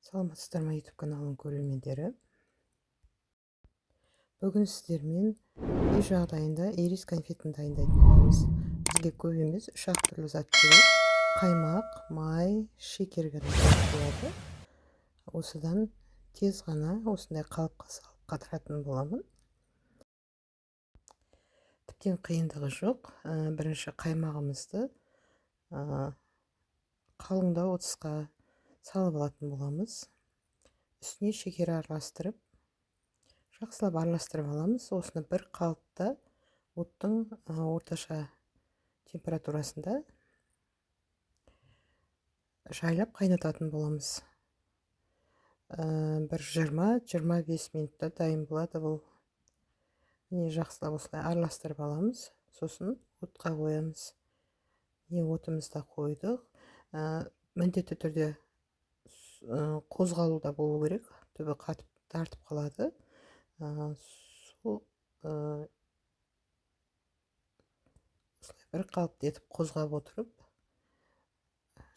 Саламатсыздар ма, YouTube каналының көрермендері. Бүгін сіздермен үй жағдайында ирис конфетін дайындайтын боламыз. Бізге көп емес, 3-ақ түрлі зат керек. Қаймақ, май, шекер ғана керек болады. Осыдан тез ғана осындай қалыпқа салып қатыратын боламын. Тіптен қиындығы жоқ. Бірінші қаймағымызды қалыңдау ыдысқа салып алатын боламыз. Үстіне шекер араластырып, жақсылап араластырып аламыз. Осыны бір қалыпта оттың орташа температурасында жайлап қайнататын боламыз. Бір 20-25 минутта дайын болады бұл. Міне, жақсылап осылай араластырып аламыз. Сосын отқа қоямыз. Міне, отымызды қойдық. Міндетті түрде қозғалуда болу керек, түбі қатып тартып қалады. Сол осылай бір қалыпты етіп қозғап отырып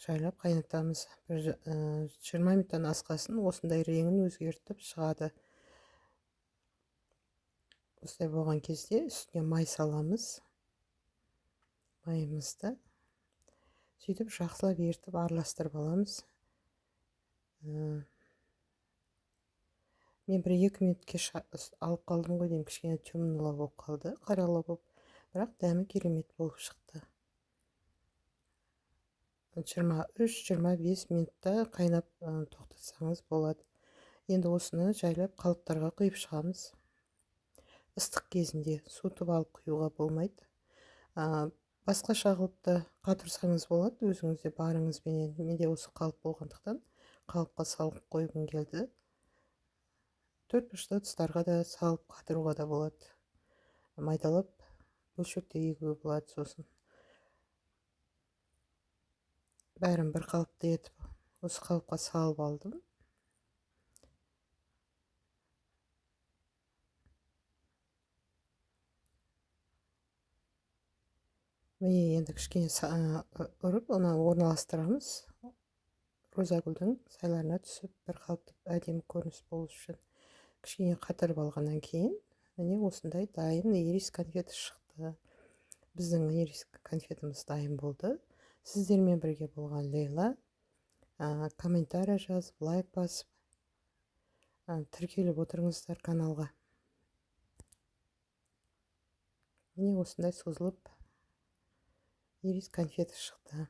жайлап қайнатамыз. Бір 20 минуттан асқасын осындай реңін өзгертіп шығады. Осылай болған кезде үстіне май саламыз. Майымызды сөйтіп жақсылап ертіп араластырып аламыз. Мен бір 2 минут кеш алып қалдым ғой деймін, кішкене темныйлау болып қалды, қаралау болып, бірақ дәмі керемет болып шықты. 23-25 минутта қайнап тоқтатсаңыз болады. Енді осыны жайлап қалыптарға құйып шығамыз. Ыстық кезінде суытып алып құюға болмайды. Басқаша қылып та қатырсаңыз болады, өзіңізде барыңызбенен. Менде осы қалып болғандықтан қалыпқа салып қойғым келді. Төрт бұрышты ыдыстарға да салып қатыруға да болады. Майдалап бөлшектей егуге болады сосын. Бәрін бір қалыпты етіп осы қалыпқа салып алдым. Міне, енді кішкене ұрып, оны орналастырамыз. Роза гүлдің сайларына түсіп бір қалыпты әдемі көрініс болу үшін кішкене қатырып алғаннан кейін міне осындай дайын ирис конфеті шықты. Біздің ирис конфетіміз дайын болды. Сіздермен бірге болған Лейла. Комментарий жазып, лайк басып, тіркеліп отырыңыздар каналға. Міне осындай созылып ирис конфеті шықты.